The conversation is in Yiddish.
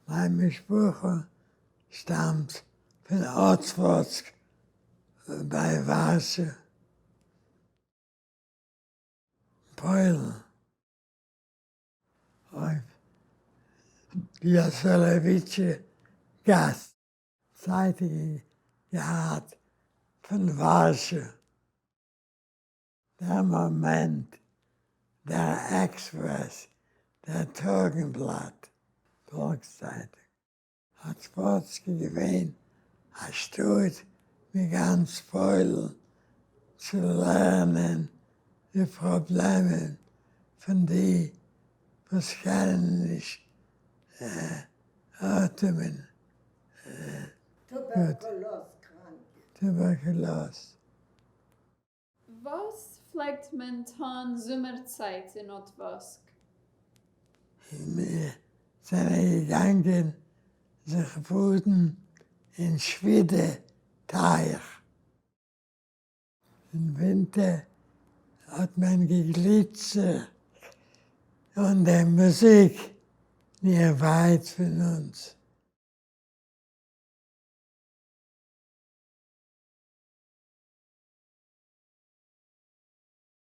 מיין משפחה שטאמט פון אטוואצק ביי ווארשע, פוילן. אויף יאסעלעוויטשע גאס. צייטונגען געהאט פון ווארשע. דער מאמענט, דער עקספרעס, דער טאגנבלאט, פאלקסצייטונג. אטוואצק איז געווען א שטאט ווי גאנץ פוילן צו לערנען די פראבלעמען פון די וואס קענען נישט אטעמען גוט. טובערקולאז. וואס פלעגט מען טאן זומער צייט אין אטוואסק? מיר זענען געגאנגען זיך באדן אין שווידע טייך. אין ווינטער האט מען געגליטשערט און די מוזיק ניער ווייט פון אונז.